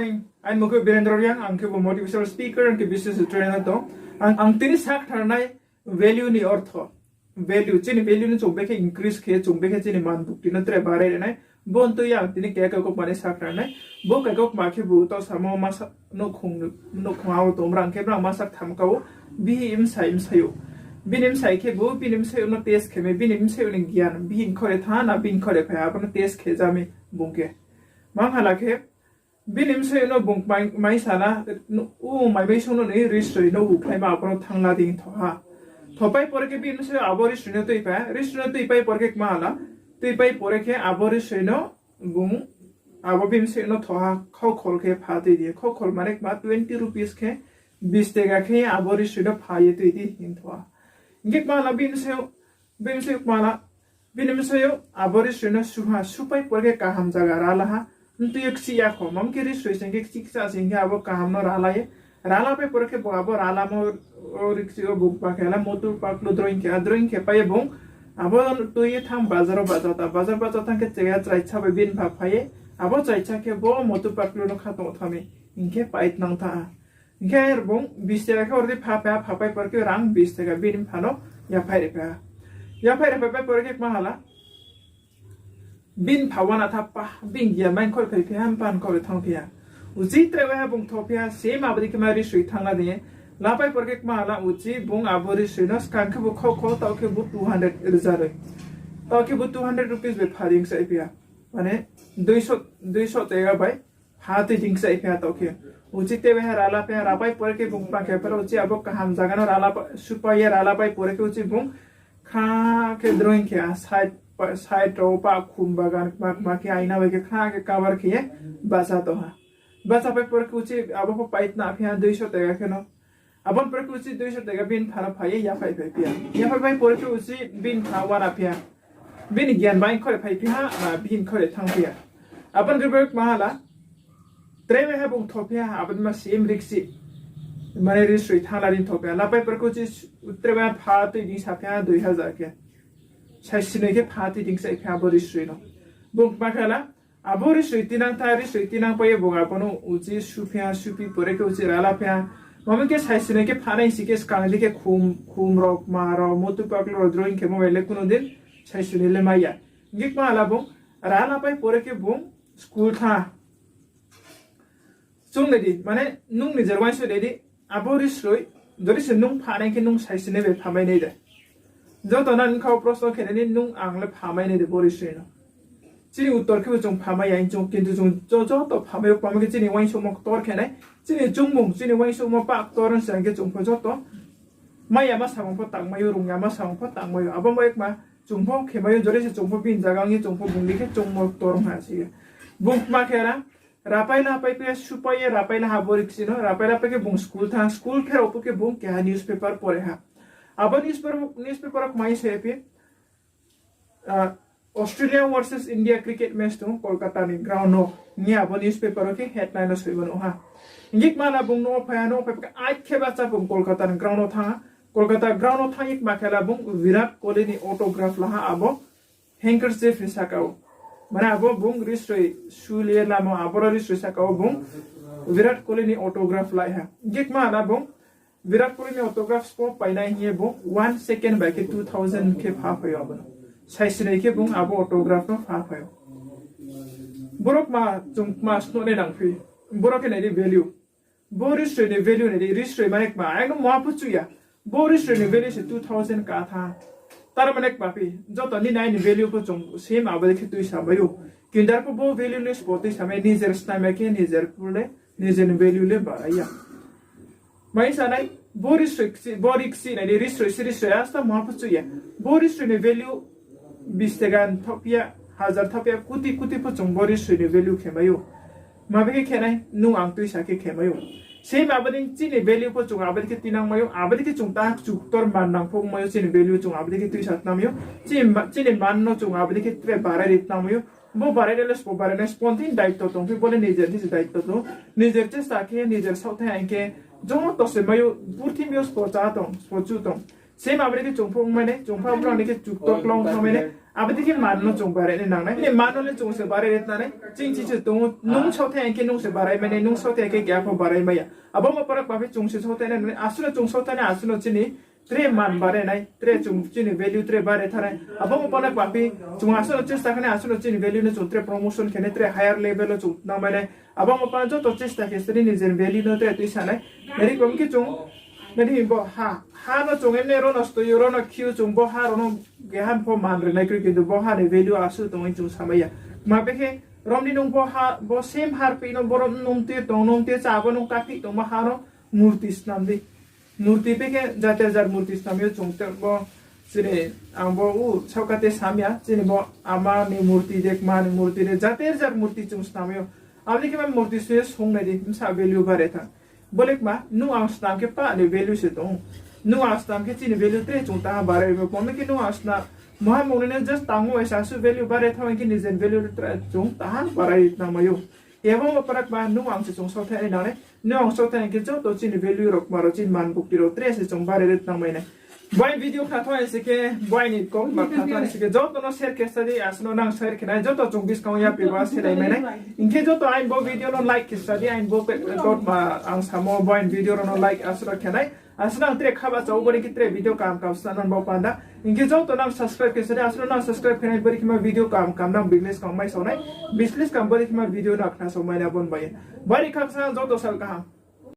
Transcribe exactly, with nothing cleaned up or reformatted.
Aini mung khe Birendra Reang, ang khe bo motivational speaker, ang khe business trainer tong. Ang, ang tini sakthar nai value ni ortho. Value, chini value no chung bekhe increase khe, chung bekhe chini man bukti no tre barai ri nai. Bo ntui ang tini kekau kaukma ni sakthar nai. Bo kekau kaukma khe bo taoh samo masa nouhkhong, nouhkhong ao tong brang khe brang masa tham kau. Bihih bsai bsai ou. Bini bsai khe bo, bini bsai ou no test khe mi, bini bsai ou ni gyan, bihih khore tha na, bini khore phai, abo no test khe ja mi bung khe. Mang hala khe, bini bsai ou no bung mai, mai sana, u mai mai sung no ni risroi no ukhlaima abo no thangla ding tho ha. Thopai pore khe bini bsai ou abo risroi no tuipai, risroi no tuipai pore khe kma hala, tuipai pore khe abo risroi no bung, abo bini bsai ou no tho ha, khaukhol khe pha tui di, khaukhol mane kma twenty rupees khe, bis tega khe abo risroi no pha ye tui di hing tho ha. Hing khe kma hala bini bsai ou, bini bsai ou kma hala, bini bsai ou abo risroi no su ha, supai pore khe kaham zaga rala ha, mtui yo kchih ya kho, mam khe risroi se hing khe kchih kchah se hing khe abo kaham no rala ye, rala pai pore khe bo abo ralamo, o rikchih o bung pa khe la motu paklu drawing khe, a drawing khe pai ye bung, abo tui ye thanng bazar wo bacha ta, bazar bacha thanng khe chaya chraisa bai bini pha phai ye, abo chraisa khe bo motu paklu no kha tong tha mi, hing khe pai tnang tha ha. Hing khe bung bis tega khe oro di pha phai ha, pha pai pore khe rang bis tega bini pha no yaphai ri phai ha. Yaphai ri phai pai pore khe kma hala, bini pha uana tha pa, bini gyan mai khore phai phi ha, mpan khore thanng phi ha. Uchih tre waiha bung tho phi ha, same abo dei khe ma risroi thanng la di ye. Lapai pore khe kma hala uchih bung abo risroi no skang khe bo khaukhol, taoh khe bo two hundred rza roi. Taoh khe bo two hundred rupees bai pha ding kchai phi ha. Mane, duiso, duiso tega bai pha tui ding kchai phi ha taoh khe. Uchih tre waiha rala phi ha, rapai pore khe bung kma khe pharo uchih abo kaham zaga no rala pa, supai ye ralapai pore khe uchih bung kha khe drawing khe ha, side pa, side rao pa khum bagan kma kma khe aina bai khe kha khe cover khe ye bacha tong ha. Bacha pai pore khe uchih abo pho pai tna phi ha duiso tega khe no. Abo ni pore khe uchih duiso tega bini pha no phai ye yaphai phai phi ha. Yaphai phai pore khe uchih bini pha uana phi ha. Bini gyan mai khore phai phi ha, na bini khore thanng phi ha. Abo ni pore kma hala, tre waiha bung tho phi ha, abo ni ma same rikchih. Mane risroi thanng la di tho phi ha. Lapai pore khe uchih tre waiha pha tui ding sa phi ha, dui hajar khe. Saisinoi khe pha tui ding kchai phi ha abo risroi no. Bung kma khe la, abo risroi tinang tha, risroi tinang pai ye bung abo no uchih su phi ha, suphi pore khe uchih rala phi ha. Mamo khe saisinoi khe phanai si khe skang di khe khum, khum rao, kma rao, motu paklu rao drawing khe mo bai le kuno din saisinoi le mai ya. Hing khe kma hala bung, ralapai pore khe bung school thanng. Chung nai di, mane nung nijer uaingsouh nai di, abo risroi, jori se nung phanai khe nung saisinoi bai phamai nai de. Joto nang kha wo prosno khe nai ni nung ang le phamai nai de bo risroi no. Chini uttor khe bo chung phamai ya, chung kintu chung jo-, joto phamai ou, phamai khe chini uaingsouhmo ktor khe nai, chini chungmung, chini uaingsouhmo pa ktor se hing khe chung pho joto mai ya ma samung pho tangmai ou, rung ya ma samung pho tangmai ou. Abo bai kma chung pho khemai ou, jori se chung pho bini zaga ong ye chung pho bung di khe chungmo ktor ong ha si ye. Bung kma khe ra, rapai la pai khe supai ye rapai la ha bo rikchih no, rapai la pai khe bung school thanng, school pherao pho khe bung keha newspaper pore ha. Abo newspaper, newspaper wo kmai se phi, Australia versus India cricket match tong Kolkata ni ground no hing ye abo newspaper wo khe headline no soimo nuh ha. Hing khe kma la bung no phai ha, no phai khe ai khe bacha bung Kolkata ni ground no thanng ha. Kolkata ground no thanng ye kma khe la bung Virat Kohli ni autograph la ha abo handkerchief ni saka wo. Mane abo bung risroi su le lamo, aboro risroi saka wo bung Virat Kohli ni autograph lai ha. Hing khe kma la bung Virat Kohli ni autograph spo painai hing ye bung one second bai khe two thousand khe pha phai ou abo no. Saisinoi khe bung abo autograph no pha phai ou. Boro kma chung kma snuh nai nangphi. Boro khe nai di value. Bo risroi ni value nai di, risroi mane kma, ang no muha pho chuh ya. Bo risroi ni value se two thousand ka tha. Tar mane kma phi, joto nini aini value pho chung same abo dei khe tuisa mai ou. Kintu arphuh bo value le sbo tuisa mai, nijer snam ya khe nijer phuh le, nijer ni value le barai ya. Mai sanai, bo risroi kchih, bo rikchih nai di, risroi se risroi, asta muha pho chuh ya. Bo risroi ni value bis tega thaohphi ya, hajar thaohphi ya, kuti kuti pho chung bo risroi ni value khe mai ou. Ma bai khe khe nai, nung ang tuisa khe khe mai ou. Same abo dei chini value pho chung abo dei khe tinang mai ou, abo dei khe chung ta kchuktor man nang pho ong mai ou, chini value chung abo dei khe tuisa tnang mai ou. Chini ma-, chini man no chung abo dei khe tre barai ri tnang mai ou. Bo barai ri le sbo barai nai, sbo ni daitto tong phi, bo le nijer ni se daitto tong. Nijer chesta khe, nijer saohthaih hing khe, joto se mai ou, purthimbi yo sbo chá tong, sbo chuh tong. Same abo dei khe chung pho ong mai nai, chung pho abo ni khe chuktor klong thanng mai nai. Abo dei khe man no chung barai nai nang nai. Chini man no le chung se barai ri nang nai. Ching chi se tong ou, nung saothai hing khe nung se barai mai nai, nung saothai hing khe keha pho barai mai ya. Abo mo para kma phi chung se saothai nai nang nai. Asuh no chung saothai nai, asuh no chini tre man barai nai, tre chung chini value tre barai thanng nai. Abo mo para kma phi chung asuh no chesta khe nai, asuh no chini value no chung tre promotion khe nai, tre higher level wo chung nang mai nai. Abo mo para joto chesta khe se nini je value no tre tuisa nai. Nari kom khe chung, nari bo ha, ha no chung emne ro no stoi ou, ro no khi ou, chung bo ha rao no keha pho man ri nai kroi, kintu bo ha ni value asuh tong ou chung samai ya. Kma be khe, romni nung bo ha, bo same ha rphi no boro nung mtui tong, nung mtui chá, abo nung kaphih tongmo ha no murti snam di. Murti be khe jater jar murti snam ou chung te bo, chini, ang bo u saohka te sam ya, chini bo ama ni murti de, kma ni murti de, jater jar murti chung snam ou. Abo ni khe ma murti sui ye sung nai di, bsa value barai thanng. Bo le kma, nung ang snam khe pah ni value se tong ou. Nung ang snam khe chini value tre chung taha barai ri ou. Kma khe nung ang snam, maha mung ni just tangmo bai se asuh value barai thanng khe nini je value tre chung taha barai nang mai ou. Abo mo para kma nung ang se chung saothai nai nang nai. Nung ang saothai hing khe joto chini value rao kma rao chini man bukti rao tre se chung barai ri nang mai nai. Bo aini video khna thanng si khe, bo aini kau ma khna thanng si khe, joto no share khe sa di, asuh no nang share khe nai, joto chung buskang wo yapri ba se nai mai nai. Hing khe joto aini bo video no like khe sa di, aini bo pe-, kau ma ang samo bo aini video rao no like asuh no khe nai. Asuh no ang tre khaba chao, bo ni khe tre video kam kam sa nang bo panda. Hing khe joto nang subscribe khe sa di, asuh no nang subscribe khe nai, bo ni khe ma video kam kam nang business kam mai sao nai. Business kam bo ni khe ma video nang khna sao mai nai abo ni bai ye. Bo ni khaksa joto sal kaham.